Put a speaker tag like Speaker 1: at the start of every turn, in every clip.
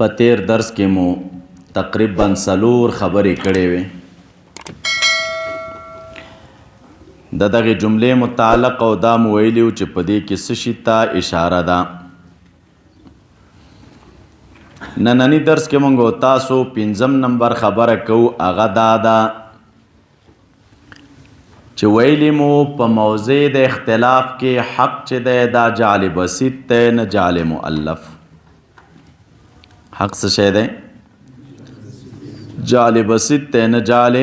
Speaker 1: په تیر درس کې مو تقریبا څلور خبرې کړې وې. د دغې جملې متعلق او دا مو ویلي وو چې په دې کې څه شي ته اشاره ده. نننی درس کې موږ تاسو پنځم نمبر خبره کوو، هغه دا ده چې ویلي مو په موضع د اختلاف کې حق چې دی دا جعل بسیط دی، نه جعل مؤلف. حق څه شی دی؟ جعل بسیط دی، نه جعل.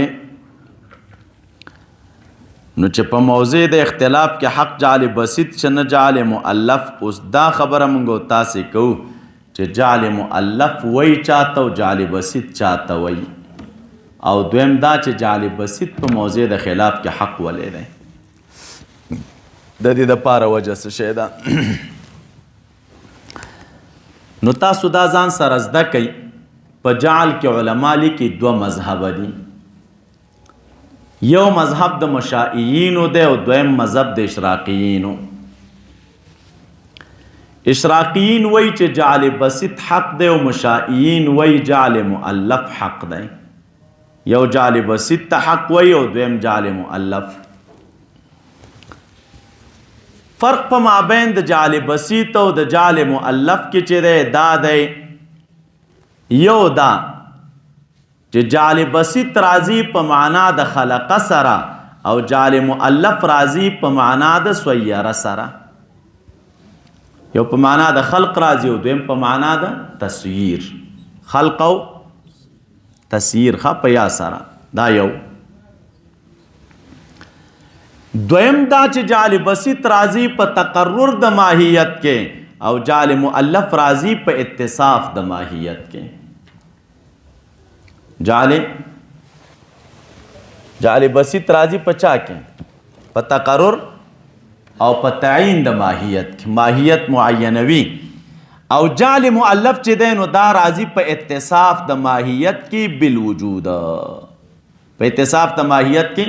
Speaker 1: نو چې په موضع د اختلاف کې حق جعل بسیط چې نه جعل مؤلف، اوس دا خبره موږ تاسې کوو چې جعل مؤلف وایي چاته او جعل بسیط چاته وایي، او دویم دا چې جعل بسیط په موضع د خلاف کې حق ولې دی، د دې دپاره وجه څه شی ده. نو تاسو دا ځان سره زده کئ، په جعل کې علما لیکي دوه مذهبه دي. یو مذهب د مشائیینو دی او دویم مذهب د اشراقیینو. اشراقیین وایي چې جعل بسیط حق دی او مشائیین وایي جعل مؤلف حق دی. یو جعل بسیط ته حق وایي او دویم جعل مؤلف. فرق په مابین د جعل بسیط او د جعل مؤلف کې چې دی دا دی، یو دا چې جعل بسیط راځي په معنا د خلق سره او جعل مؤلف راځي په معنا د صیره سره. یو په معنا د خلق راځي او دویم په معنا د تصویر، خلق او تصویر ښه په یا سره. دا یو. دویم دا چې جعل بسیط راځي په تقرر د ماهیت کې او جعل مؤلف راځي په اتصاف د ماهیت کې. جعل بسیط راځي په چا کې؟ په تقرر او په تعین د ماهیت کې، ماهیت معینوي. او جعل مؤلف چې دی نو دا راځي په اتصاف د ماهیت کې بالوجود، په اتصاف د ماهیت کې،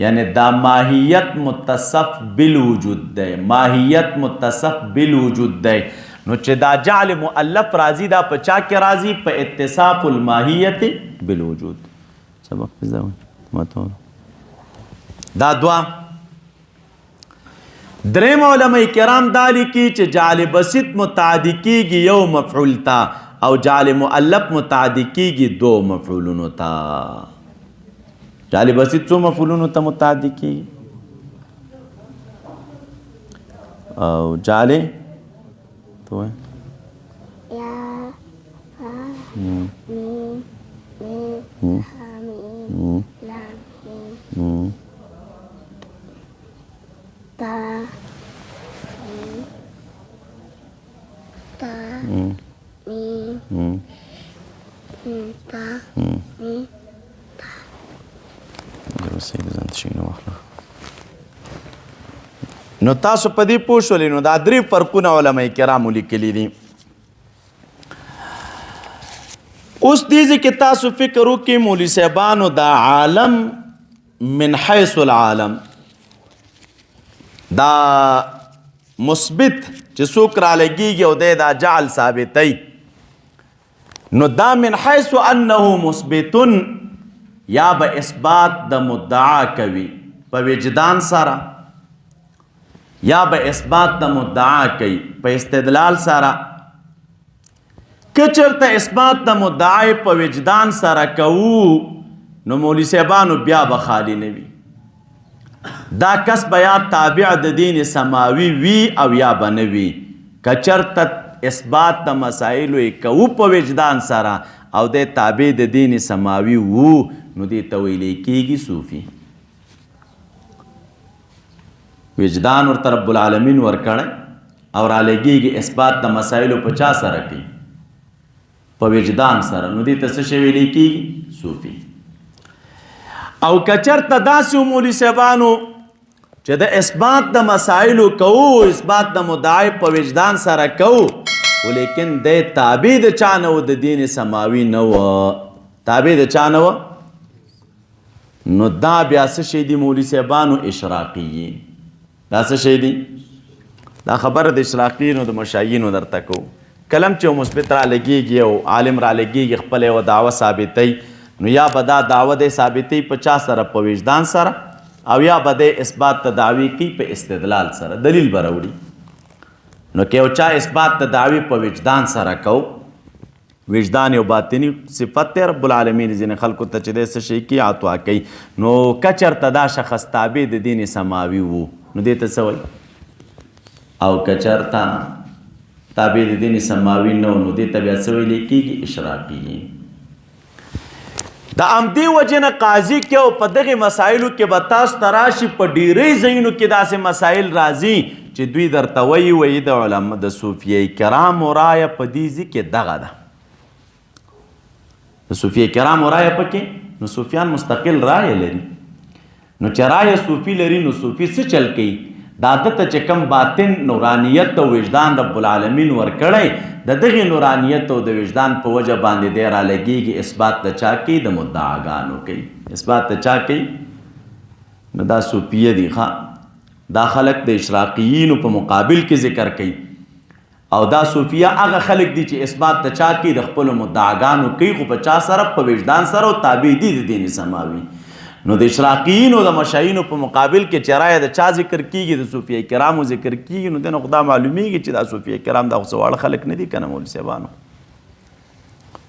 Speaker 1: یعنی دا ماهیت متصف بالوجود دی، ماهیت متصف بالوجود دی. نو چې دا جعل مؤلف راځي دا په چا کې راځي؟ په اتصاف الماهیت بالوجود. سبق پزه ماته دا دوا. دریم علماء کرام دا لیکي چې جعل بسیط متعدی کیږي یو مفعول ته او جعل مؤلف متعدی کیږي دو مفعولونو ته. جعل بسیط څو مفعولونو ته متعدی کیږي او جعل تو
Speaker 2: یا فا میم میم ها میم لام میم تا میم تا میم تا میم تا.
Speaker 1: نو تاسو په دې پوه شولئ. نو دا درې فرقونه علما کرامو لیکلي دي. اوس دې ځای کې تاسو فکر وکړئ مولوي صاحبانو، دا عالم من حیث العالم دا مثبت چې څوک رالګېږي او دی دا جعل ثابتوي، نو دا من حیث انه مثبت یا به اثبات د مدعا کوي په وجدان سره، یا به اثبات د مدعا کوي په استدلال سره. که چېرته اثبات د مدعا په وجدان سره کوو نو مولوي صاحبانو بیا به خالی نه وي، دا کس به یا تابع د دین سماوي وي او یا به نه وي. که چېرته اثبات د مسایلو یې کوو په وجدان سره او دی تابع د دین سماوي وو نو دې ته ویلی کېږي صوفي. وجدان ورته رب العالمین ورکړی او رالګېږي اثبات د مسایلو په چا سره کوي؟ په وجدان سره. نو دې ته څه شی ویلی کېږي؟ صوفي. او که چېرته داسې وو مولوي صاحبانو چې د اثبات د مسایلو کوو، اثبات د مدعا په وجدان سره کوو، ولیکن دی تابع د چا نه و؟ د دین سماوي نه و، تابع د چا نه و؟ نو دا بیا څه شی دي مولوي صاحبانو؟ اشراقیین. دا څه شی دي؟ دا خبره د اشراقیینو د مشایینو درته کوو. کلم چې مثبت را لګیږي او عالم را لګیږي خپل یو دعوه ثابتوي، نو یا به دا دعوه دی ثابتوي په چا سره؟ په وجدان سره، او یا به دی اثبات ته دعوی کوي په استدلال سره، دلیل به راوړي. نو که یو چا اثبات ته دعوی په وجدان سره کو، وجدان یو باطنی صفت دی، رب العالمین ځینې خلکو ته چې دی څه شی کوي عطا کوي. نو که چېرته دا شخص تابع د دین سماوي وو نو دې ته څه وایي؟ او که چېرته تابع د دین سماوي نه وو نو دې ته بیا څه ویلی کېږي؟ اشراقي. د همدې وجې نه قاضي کې او په دغې مسایلو کې به تاسو ته راشي، په ډېری ځایونو کې داسې مسایل راځي چې دوی درته وایي، وایي د علما د صوفیه کرامو رایه په دې ځای کې دغه ده. د صوفیه کرامو رایه پکې، نو صوفیان مستقل رایه لري. نو چې رایه صوفي لري نو صوفي څه چل کوي؟ دا ده ته چې کوم باطن نورانیت او وجدان رب العالمین ورکړی، د دغې نورانیت او د وجدان په وجه باندې دی رالګېږي، اثبات د چا کوي؟ د مدعاګانو کوي. اثبات د چا کوي؟ نو دا صوفیه دي ښه، دا خلک د اشراقیینو په مقابل کې ذکر کوي. او دا صوفیه هغه خلک دي چې اثبات د چا کوي؟ د خپلو مدعاګانو کوي، خو په چا سره؟ په وجدان سره، او تابع دي د دین سماوي. نو د اشراقیینو د مشایینو په مقابل کې چې رایه د چا ذکر کیږي؟ د صوفیه کرامو ذکر کیږي. نو دنه خدا معلومیږي چې دا صوفیه کرام دا خو څه واړه خلک نه دي که نه مولوي صاحبانو.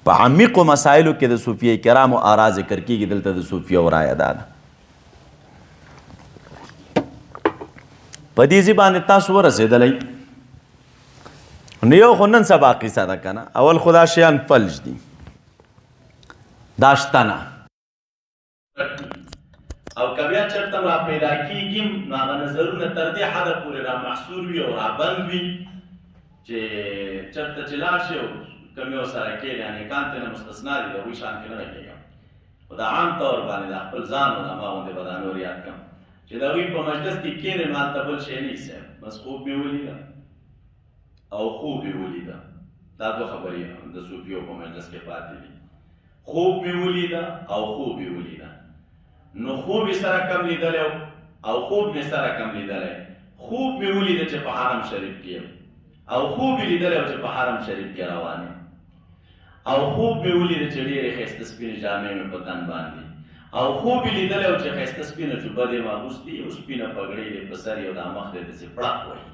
Speaker 1: په عمیقو مسایلو کې د صوفیه کرامو آرا ذکر کیږي، دلته د صوفیو رایه دا ده. په دې ځای باندې تاسو ورسېدلی. نو یو خو نن سبا قصه ده که نه، اول خو دا شیان فلج دي، دا شته نه، او که بیا چېرته را پیدا کېږي نو هغه نظرونه تر دې حده پورې را محصور وي او را بند وي چې چېرته چې لاړ شي او کوم یو سره کښېني، یعنې کان ترې نه مستثنا دي، د هغوی شان کې نه لګېږم، خو دا عام طور باندې دا خپل ځان او دا ما غوندې به دا نور یاد کړم چې د هغوی په مجلس کې کښېنې نو هلته بل شی نه وي صاحب، بس خوب مې ولیده او خوب یې ولیده. دا دوه خبرې د صوفیو په مجلس کې پاتې دي، خوب مې ولیده او خوب یې ولیده. نو خوب یې سره کم لیدلی او خوب مې سره کم لیدلی. خوب مې ولیده چې په حرم شریف کې یم، او خوب یې لیدلی چې په حرم شریف کې روان یم، او خوب مې ولیده چې ډېرې ښایسته سپینې جامې مې په تن باندې، او خوب یې لیدلی چې ښایسته سپینه جوبه دې ما اغوستې او سپینه پګړۍ دې په سر یې او دا مخ دې داسې پړق وهي.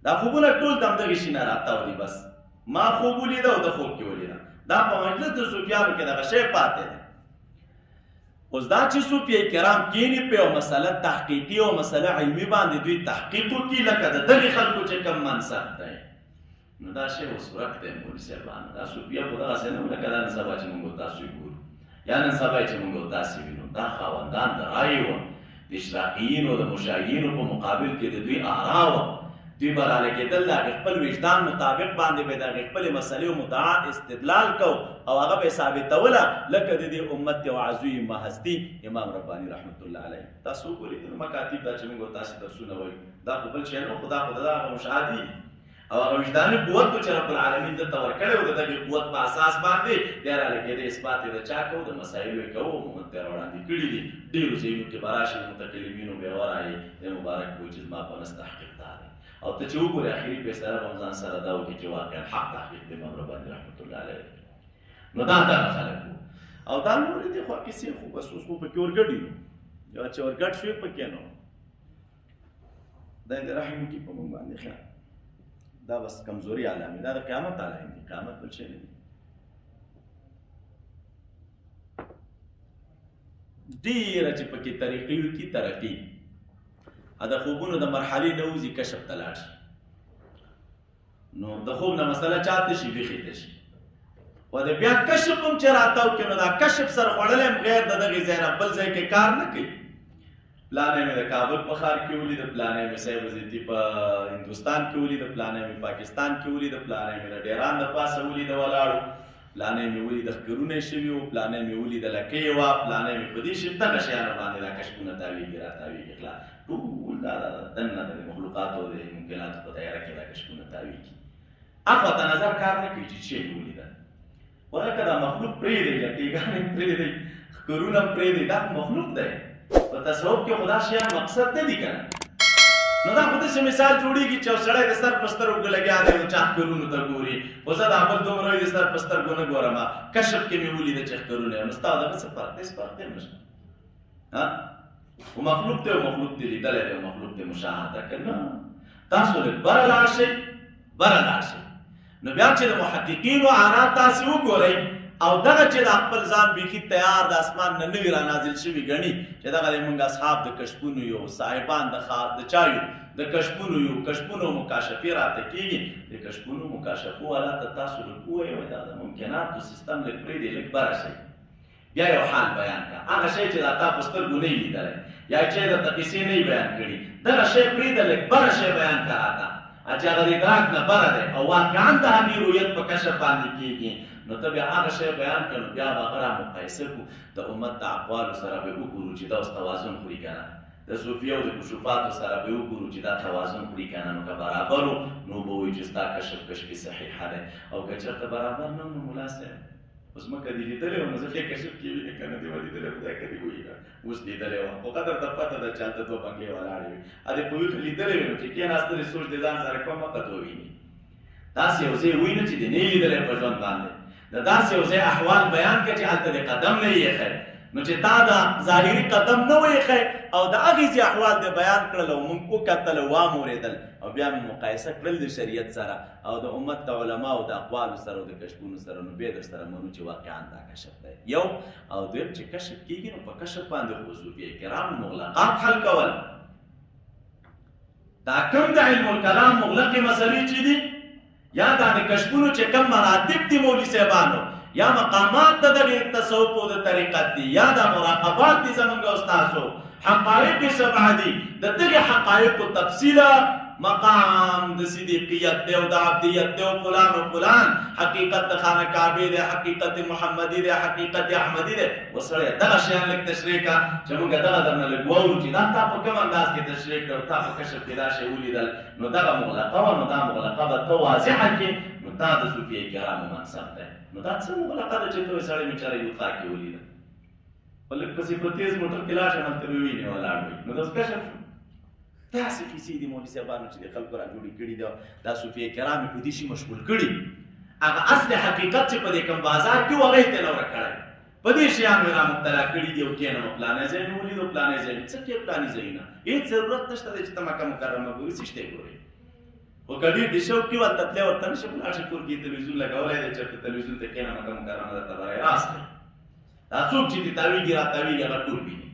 Speaker 1: دا خوبونه ټول د همدغې شي نه راتاو دي. بس ما خوب ولیده او د خوب کې ولیده. دا په مجلس د صوفیانو کې دغه شی پاتې دی. اوس دا چې صوفیه کرام کینی په یو مسله تحقیقي او مسله علمي باندې دوی تحقیق وکړي لکه د دغې خلکو چې کوم منصب دی، نو دا شی اوس ورک دی مولوي صاحبانو. دا صوفیه خو دغسې نه وو لکه دا نن سبا چې موږ تاسو یې ګورو یا نن سبا چې موږ تاسو وینو. دا خاوندان د رایې وه، د اشراقیینو د مشایینو په مقابل کې د دوی آرا وه. دوی به رالګېدل د هغې خپل وجدان مطابق باندې به د هغې خپلې مسلې او مدعا استدلال کو او هغه به یې ثابتوله، لکه د دې امت یو عظیم هستي امام رباني رحمت الله علیه. تاسو وګورئ د مکاتب دا چې موږ تاسې درسونه وایو، دا خو بل شی نه، خو دا خو د هغه مشاهدې او هغه وجداني قوت چې رب العالمین ده ته ورکړی و، د دغې قوت په اساس باندې دی رالګېدی، اثبات یې د چا کو، د مسایلو یې کوو، موږ ته وړاندې کړي دي. ډېرو ځایونو کې به راشي د متکلمینو به ورایي د مبارک وایي چې زما په نس تحقیق دا دی، او ته چې وګورې اخري فیصله به هم ځان سره دا وکړي چې واقعا حق تحقیق د امام رباني رحمت الله علیه. نو دا دغه خلک وو. او دا نورې دي خو کیسې خو بس اوس خو پکې ورګډي نو یو چې ورګډ شوې پکې نو خدای دې رحم وکړي په موږ باندې. خیال دا بس کمزوري علامې، دا د قیامت علامې دي، قیامت بل شی نه دي. ډېره چې پکې طریقې وکړي ترقي، د خوبونو د مرحلې نه وځي کشف ته لاړ شي. نو د خوب نه مسله چاته شي؟ بیخي ته شي. خو د بیا کشف هم چې راتاو کړي نو دا کشف سر خوړلی هم غیر د دغې ځای نه بل ځای کې کار نه کوي. پلانی مې د کابل په ښار کې ولید، پلانی مې صاحب زیتی په هندوستان کې ولید، پلانی مې پاکستان کې ولید، پلانی مې د ډیران د پاسه ولید ولاړو، پلانی مې ولید ښکرونه یې شوي وو، پلانی مې ولید لکۍ وه، پلانی مې په دې شي دغه شیانو باندې دا کشفونه تاویږي راتاویږي. خلا ټول دا دننه د مخلوقاتو د ممکناتو په دایره کې دا کشفونه تاویږي. اخوا ته نظر کار نه کوي چې چی مې ولیده، خو لکه دا مخلوق پرېږدئ، لکۍګانې پرېږدئ، ښکرونه پرېږدئ، دا خو مخلوق دی. په تصوف کې خو دا شیان مقصد نه دي که نه. نو دا خو داسې مثال جوړېږي چې یو سړی د سر په سترګو لګیا دی او چا ښکرونو ته ګوري، خو زه دا بل دومره وایي د سر په سترګو نه ګورم، کشف کې مې ولیده چې ښکرونه یې. نو ستا دغه څه فرق دی؟ هېڅ فرق دی نشته. ها، خو مخلوق دی او مخلوق دی لیدلی دی او مخلوق دی مشاهده کړ. نه، تاسو لږ بره لاړ شئ، بره لاړ شئ. نو بیا چې د محققینو آرا تاسې وګورئ او دغه چې د خپل ځان بیخي تیار د اسمان نه نوي را نازل شوي ګڼي چې دغه دی مونږ اصحاب د کشفونو یو، صاحبان د د چا یو، د کشفونو یو، کشفونو مکاشفې راته کېږي. د کشفونو مکاشفو والا ته تاسو لږ ووایئ، وایي دا د ممکناتو سیستم لږ پرېږدئ، لږ بره شئ، بیا یو حال بیان کړه، هغه شی چې دا تا په سترګو نه لیدلی یا چې درته قصې نه بیان کړي، دغه شی پرېږده، لږ بره شی بیان کړه راته چې هغه د ادراک نه بره دی او واقعا د هغې رویت په کشف باندې کېږي. نو ته بیا هغه شی بیان کړه، نو بیا به هغه را مقایسه کړو د امت د اقوالو سره، به وګورو چې دا اوس توازن خوري که نه، د صوفیو د کشوفاتو سره به وګورو چې دا توازن خوري که نه. نو که برابر و نو به وایو چې ستا کشف کشفي صحیحه دی، او که چېرته برابر نه نو ملا صاحب اوس مکه دې لیدلې وه، نو زه فکر کشف کې وینې که نه دې وه لیدلې، خدای که دې وایي اوس لیدلې وه، خو قدر ته پته ده چې هلته دوه بنګلې ولاړې وې، ا دې په ویښه لیدلې وې، نو چې کېناستلې سوچ دې ځان سره کوم وخت وویني. داسې یو ځای وینه چې دې نه لیدلی په ژوند باندې، د داسې یو ځای احوال بیان کړه چې هلته دې قدم نه ایښی. نو چې تا د ظاهري قدم نه وایښی او د هغې ځای احوال دې بیان کړل او موږ وکتل او وامورېدل او بیا مې مقایسه کړل د شریعت سره او د امت د علماو د اقوالو سره او د کشفونو سره، نو بیا در سره منو چې واقعا دا کشف دی. یو او دویم چې کشف کېږي نو په کشف باندې خو صوفیه کرام مغلقات حل کول، دا کوم د علم الکلام مغلقې مسلې چې دي، یا دا د کشفونو چې کوم مراتب دي مولوي صاحبانو، یا مقامات د دغې تصوف او د طریقت دي، یا دا مراقبات دي زمونږ او ستاسو حقایق سبعه دي، د دغې حقایقو تفصیله مقام د صدیقیت دی او د عبدیت دی او فلان او فلان، حقیقت د خانه کعبې دی، حقیقت محمدي دی، حقیقت احمدي دی. وسړی دغه شیان لږ تشریح کړه چې موږ دغه درنه لږ واورو چې دا تا په کوم انداز کې تشریح کړه او تا په کشف کې دا شی ولیدل. نو دغه مغلقه وه، نو دا مغلقه به ته واضحه کړې، نو تا د صوفیه کرامو منصب دی. نو دا څه مغلقه ده چې ته وایې سړی مې چرې بوتخا کې ولیده، خو لږ پسې په تېز موټر کې لاړ شم هلته به وینې ولاړ وي، نو دا اوس کشف شو. داسې کیسې دي مولوي صاحبانو چې د خلکو را جوړې کړي دي، دا صوفیه کرام یې په دې شي مشغول کړي، هغه اصل حقیقت چې په دې کوم بازار کې و هغه یې ترې نه ورک کړی، په دې شیانو یې را مبتلا کړي دي. او کښېنم پلانی ځای مې ولید او پلانی ځای مې څه کې پلاني ځایونه، هېڅ ضرورت نشته دی چې ته مکه مکرمه ګورې، څه شی ګورې؟ خو که ډېر دې شوق وي هلته تللی ورته نه شې، خو لاړ شې کور کې تلویزیون لګولی دی، چېرته تلویزیون ته کښېنه مکه مکرمه درته برای راست دی، دا څوک چې دې تاویږي را تاویږي هغه ټول ویني.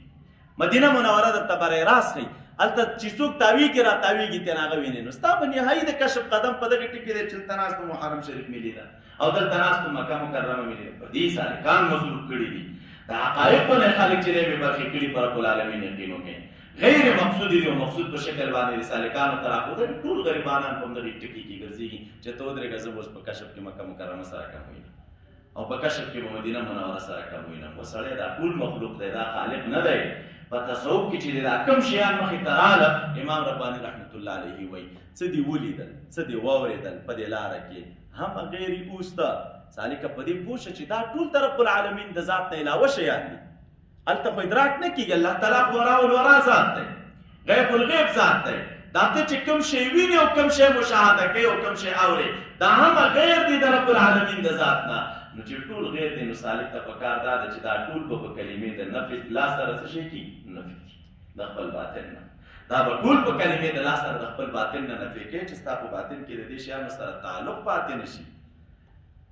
Speaker 1: مدینه منوره درته برای راست دی، هلته چې څوک تاویږي را تاویږي ترې هغه ویني. نو ستا په نهایي د کشف قدم په دغه ټکي دی چې دلته ناست محرم شریف مې لیده او دلته ناست مکه مکرمه مې لیده. په دې سالکان مصروف کړي دي، د حقایقو نه خلک چې دی بې برخې کړي، پر رب العالمین یقین وکړي. غیر مقصود دی او مقصود په شکل باندې د سالکانو ته راښودل. ټول غریبانان په همدغې ټکي کې ګرځېږي چې ته ودرېږه، زه به اوس په کشف کې مکه مکرمه سره کم وینم او په کشف کې به مدینه منوره سره کم وینم. وسړی دا ټول مخلوق دی، دا خالق نه دی. په تصوف کې چې دا کم شیان مخې ته راغله، امام رباني رحمت الله علیه وایي څه دې ولیدل، څه دې واورېدل په دې لاره کې، هم غیر اوسته سالکه په دې پوه شه چې دا ټول د رب العالمین د ذات نه علاوه شیان دي. هلته خو ادراک نه کېږي، الله تعالی خو وراء الورا ذات دی، غیب الغیب ذات دی. دا ته چې کوم شی وینې او کوم شی مشاهده کوي او کوم شی اورې، دا هم غیر دی د رب العالمین د ذات نه. نو چې ټول غیر دی، نو سالک ته پکار دا ده چې دا ټول به په کلمې د نفي لا سره څه شی کېږي؟ نفي کېږي د خپل باطن نه. دا به ټول په کلمې د لا سره د خپل باطن نه نفي کوي چې ستا په باطن کې د دې شیانو سره تعلق پاتې نه شي.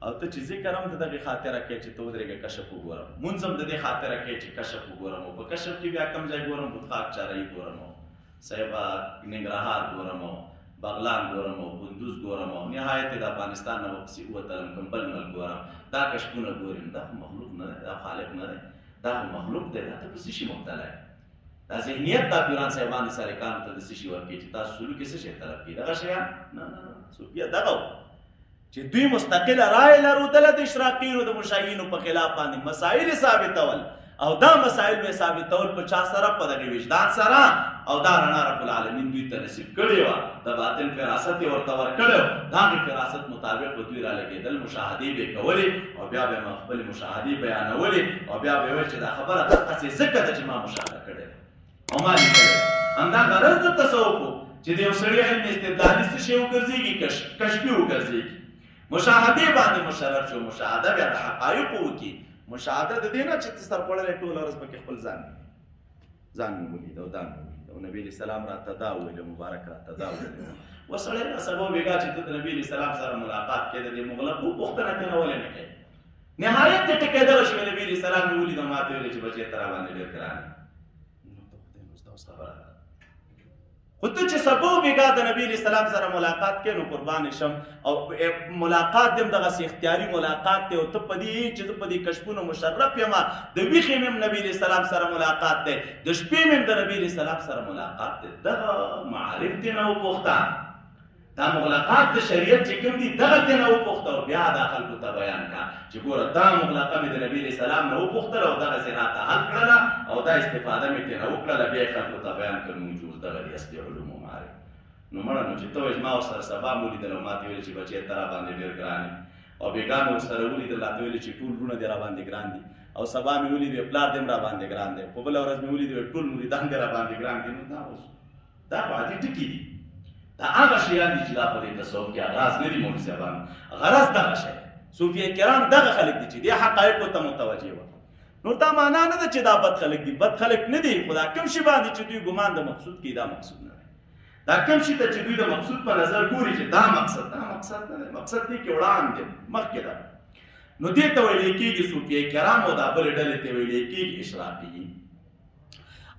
Speaker 1: او ته چې ذکر هم د دغې خاطره کوې چې ته ودرېږه کشف وګورم، مونځ هم د دې خاطره کوې چې کشف وګورم، او په کشف کې بیا کوم ځای ګورم؟ بوتخاک چارایي ګورم، صاحبه ننګرهار ګورم، بغلان ګورم، کندوز ګورم، نهایت د افغانستان نه به پسې ووتلم کوم بل ملک ګورم، دا کشفونه ګورم. دا خو مخلوق نه دی، دا خالق نه دی، دا خو مخلوق دی. دا ته په څه شي مبتلا یې؟ دا ذهنیت دا پیران صاحبان د سالکانو ته د څه شي ورکوي چې تاسو سلوک یې څه شی طلب کوي؟ دغه شیان نه نه نه، صوفیه دغه چې دوی مستقله رایه لرودله د اشراقینو د مشایینو په خلاف باندې مسایل ثابتول، او دا مسایل به ثابتول په چا سره؟ په دغه وجدان سره. او دا رڼا رب العالمین دوی ته نصیب کړې وه، د باطن فراست یې ورته ورکړی، د هغې فراست مطابق به دوی رالګېدل، مشاهدې به یې کولې او بیا به یې خپلې مشاهدې بیانولې او بیا به یې ویل چې دا خبره دقسې ځکه ده چې ما مشاهده کړې ده او ما لیکلې ده. همدا غرض د تصوف و. چې د یو سړي علم استدلالي څه شی وګرځېږي؟ کشفي وګرځېږي، مشاهدې باندې مشرف شو، مشاهده بیا د حقایقو وکړي. مشاهده د دې نه چې ته سر خوړلی ټوله ورځ پکې خپل ځان ځان مې ولید او دا مې ولید او نبي علیه السلام راته دا وویل، مبارک راته دا وویل. وسړی دا سبا بېګا چې ته د نبي علیه السلام سره ملاقات کې د دې مغلقو پوښتنه ترې نه ولې نه کوې؟ نهایت ته ټکی دغه شوی، نبي علیه السلام مې ولید او ماته ویلې چې بچی ته راباندې ډېر ګران یې. نو ته خدای نو ستا اوس خبره ده. خو ته چې سبا بېګا د نبي علیه السلام سره ملاقات کې نو قربان شم، او ملاقات دې هم دغسې اختیاري ملاقات دی، او ته په دې چې زه په دې کشفونو مشرف یم، د ویښې مې هم نبي علیه السلام سره ملاقات دی، د شپې مې هم د نبي علیه السلام سره ملاقات دی. دغه معارف دې نه وپوښته، دا مغلقات د شریعت چې کوم دي دغه دې نه وپوښته، او بیا دا خلکو ته بیان کا چې ګوره دا مغلقه مې د نبي علیه السلام نه وپوښتله او دغسې راته حل کړله او دا استفاده مې ترې نه وکړله، بیا یې خلکو ته بیان کړ. موږ اوس دغه دي اصلي علوم او معارف. نو مړه نو چې ته وایې ما ورسره سبا مې ولیدل او ما ته ویل چې بچی ته راباندې ډېر ګران یې، او بېګا مې ورسره ولیدل راته ویل چې ټول وروڼه دې راباندې ګران دي، او سبا مې ولید پلار دې هم راباندې ګران دی، په بله ورځ مې ولید ټول مریدان دې راباندې ګران دي. نو دا اوس دا خو عادي ټکي دي، دا هغه شیان دي چې دا په دې تصوف کې اغراض نه دي. مولوي صاحبانو غرض دغه شی، صوفیه کرام دغه خلک دي چې دې حقایقو ته متوجه وه. نور دا معنا نه ده چې دا بد خلک دي، بد خلک نه دي، خو دا کوم شي باندې چې دوی ګمان د مقصود کوي دا مقصود نه دی. دا کوم شي ته چې دوی د مقصود په نظر ګوري چې دا مقصد، دا مقصد نه دی، مقصد دې کې وړاندې مخکې ده. نو دې ته ویل کېږي صوفیه کرام، او دا بلې ډلې ته ویل کېږي اشراقیین.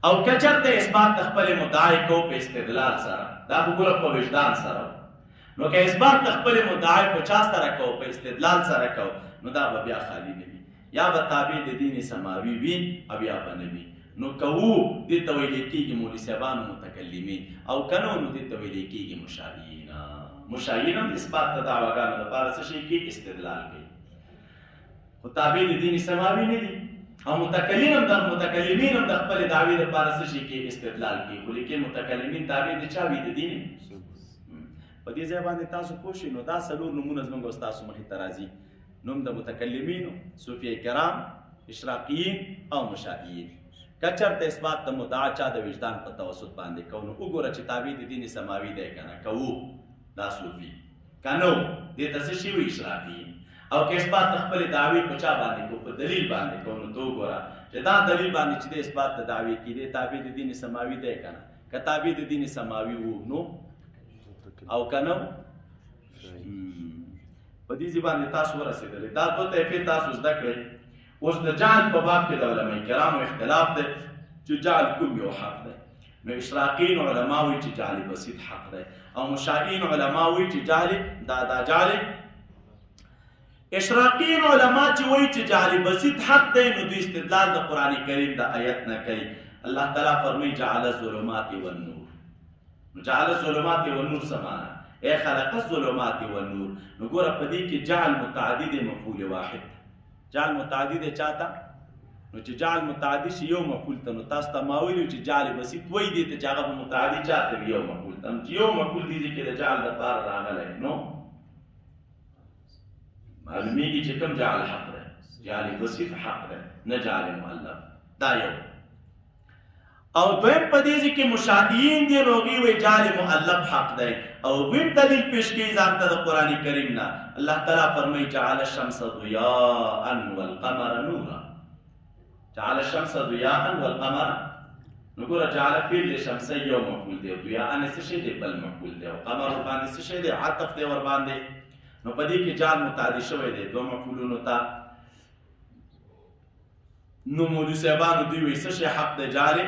Speaker 1: او که چېرته اثبات د خپلې مدعای کو په استدلال سره، دا خو ګوره په وجدان سره، نو که اثبات د خپلې مدعای په چا سره کو، په استدلال سره کو، نو دا به بیا خالی نه وي، یا به تابع د دین سماوي وي او یا به نه وي. نو که وو دې ته ویل کېږي مولوي صاحبانو متکلمین، او که نه نو دې ته ویل کېږي مشاهین. مشاهین هم اثبات د دعواګانو دپاره څه شی کوي؟ استدلال کوي، خو تابع د دین سماوي نه دي. او متکلمین هم د متکلمین هم د خپلې دعوې دپاره څه شي کوي؟ استدلال کوي، خو لیکن متکلمین تابع د چا وي؟ د دین. په دې ځای باندې تاسو پوه شئ. نو دا څلور نومونه زموږ او ستاسو مخې ته راځي، نوم د متکلمینو، صوفیه کرام، اشراقیین او مشاهیین. که چېرته اثبات د مدعا چا د وجدان په توسط باندې کو، نو وګوره چې تابع د دین سماوي دی که نه، که وو دا صوفي، که نه وو دې ته څه شي وي؟ اشراقیین. او که اثبات د خپلې دعوې په چا باندې کو، په دلیل باندې کو، نو ته وګوره چې دا دلیل باندې چې د اثبات د دعوې کې دی تابع د دین سماوي دی که نه. که تابع د دین سماوي وو نو، او که نه په دې ځای باندې تاسو ورسېدلې. دا دوه طایفې تاسو زده کړئ. اوس د جعل په باب کې د علماء کرامو اختلاف دی چې جعل کوم یو حق دی. نو اشراقین علما وایي چې جعل بسیط حق دی، او مشائین علما وایي چې جعل دا دا جعل. اشراقین علما چې وایي چې جعل بسیط حق دی، نو دوی استدلال د قرآن کریم د آیت نه کوي. الله تعالی فرمایي جعل الظلمات والنور. نو جعل الظلمات والنور څه معنا؟ ای خلق الظلمات والنور. نو ګوره په دې کې جعل متعدی دی مفعول واحد، جعل متعدی دی چاته؟ نو چې جعل متعدی شي یو مفعول ته، نو تاسو ته ما ویلي چې جعل بسیط وایي دې ته چې هغه به متعدی چاته وي؟ یو مفعول ته. نو چې یو مفعول دې ځای کې د جعل دپاره راغلی، نو معلومیږي چې کوم جعل حق دی، جعل بسیط حق دی، نه جعل مؤلف. دا یو. او دویم په دې ځای کې مشاهین دي، نو هغوی وایي جعل مؤلف حق دی، او هغوی هم دلیل پیش کوي ځان ته د قرآن کریم نه. الله تعالی فرمایي جعل الشمس ضیاء والقمر نورا. جعل الشمس ضیاء والقمر، نو ګوره جعل فعل دی، شمسه یو مفعول دی، ضیاء څه شی دی؟ بل مفعول دی، او قمر ورباندې څه شی دی؟ عطف دی ورباندې. نو په دې کې جعل متعدي شوی دی دوه مفعولونو ته. نو مولوي صاحبانو دوی وایي څه شی حق دی؟ جعل.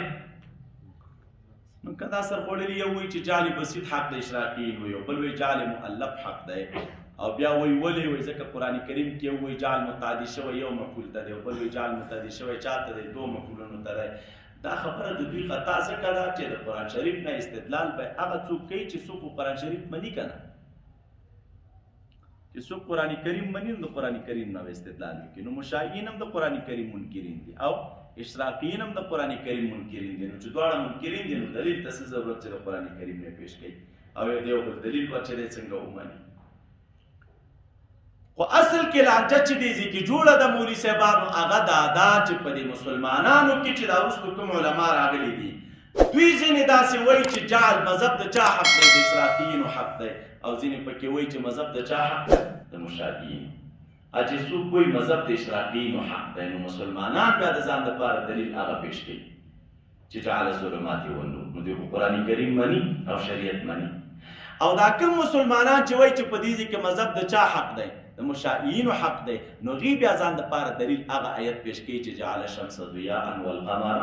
Speaker 1: نو که دا سرخوړلي یو وایي چې جعل بسیط حق دی اشراقیین وایي، او بل وایي جعل مؤلف حق دی، او بیا وایي ولې؟ وایي ځکه قرآن کریم کې یو وایي جعل متعدي شوی یو مفعول ته دی، او بل وایي جعل متعدي شوی چا ته دی؟ دوه مفعولونو ته دی. دا خبره د دوی خطا ځکه ده چې د قرآن شریف نه استدلال به هغه څوک کوي چې څوک قرآن شریف مني که نه، چې څوک قرآن کریم مني نو د قرآن کریم نه استدلال وکړي. نو مشاهین هم د قرآن کریم منکرین دي، او اشراقیین هم د قرآن کریم منکرین دي. نو چې دواړه منکرین دي، نو دلیل ته څه ضرورت چې د قرآن کریم نه پیش کوي، او یو دی بل دلیل ورچې دی څنګه ومني؟ خو اصل کې لانجه چې دی ځای کې جوړه ده مولوي صاحبانو، هغه دا ده چې په دې مسلمانانو کې چې دا وروسته کوم علما راغلي دي، دوی ځینې داسې وایي چې جعل مذهب د چا حق دی؟ د اشراقیینو حق دی. او ځینې پکې وایي چې مذهب د چا حق دی؟ د مشابهینو. چې څوک وایي مذهب د اشراقیینو حق دی، نو مسلمانان بیا د ځان دپاره دلیل هغه پیش کوي چې جعل الظلمات والنور، نو دوی خو قرآن کریم مني او شریعت مني. او دا کوم مسلمانان چې وایي چې په دې ځای کې مذهب د چا حق دی؟ د مشائینو حق دی، نو هغوی بیا ځان دپاره دلیل هغه آیت پیش کوي چې جعل الشمس ضیاء والقمر.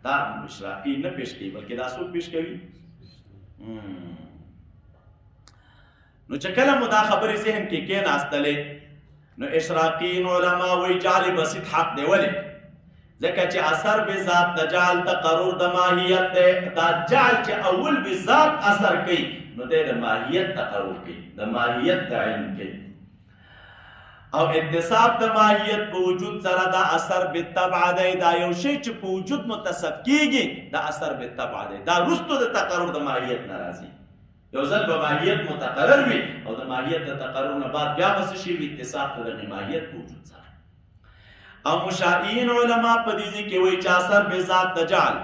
Speaker 1: دا اشراقی نه پیش کوي، بلکې دا څوک پیش کوي؟ نو چې کله مو دا خبرې ذهن کې کېناستلې، نو اشراقین علما وایي جعل بسیط حق دی. ولې؟ ځکه چې اثر به ذات د جعل تقرر د ماهیت دی. دا جعل چې اول به ذات اثر کوي، نو دی د ماهیت تقرر کوي، د ماهیت تعین کوي. او اتصاف د ماهیت په وجود سره دا اثر بالطبع دی. دا یو شی چې په وجود متصف کیږي، دا اثر بالطبع دی، دا وروسته د تقرر د ماهیت نه راځي. یو ځل به ماهیت متقرر وي او د ماهیت د تقرر نه بعد بیا به څه شي وي؟ اتصاف د دغې ماهیت په وجود سره. او مشائین علما په دې ځای کې وایي چې اثر به ذات د جعل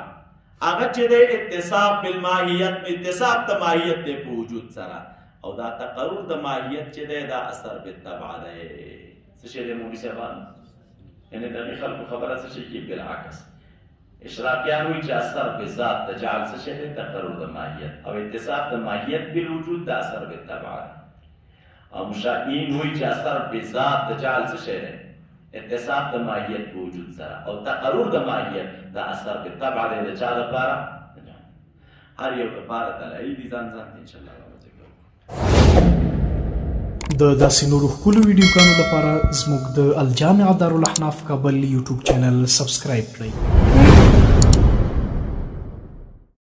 Speaker 1: هغه چې دی اتصاف بالماهیت، اتصاف د ماهیت دی په وجود سره، او دا تقرر د ماهیت چې دی دا اثر بالطبع دی. څه شی دی مولوي صاحبان؟ یعنې د هغې خلکو خبره څه شی کې بالعکس. اشراقیان وایي چې اثر به ذات د جعل څه شی دی؟ تقرر د ماهیت، او اتصاف د ماهیت بالوجود د اثر بالطبع دی. او مشائین وایي چې اثر به ذات د جعل څه شی دی؟ اتصاف د ماهیت په وجود سره، او تقرر د ماهیت د اثر بالطبع دی. د چا دپاره؟ هر یو دپاره دلایل دي ځان ځان ته، انشاءالله به ذکر وکړو.
Speaker 3: د داسې نورو ښکلو ویډیوګانو لپاره زموږ د الجامعه دارالاحناف کابل یوټیوب چینل سبسکرایب کړئ.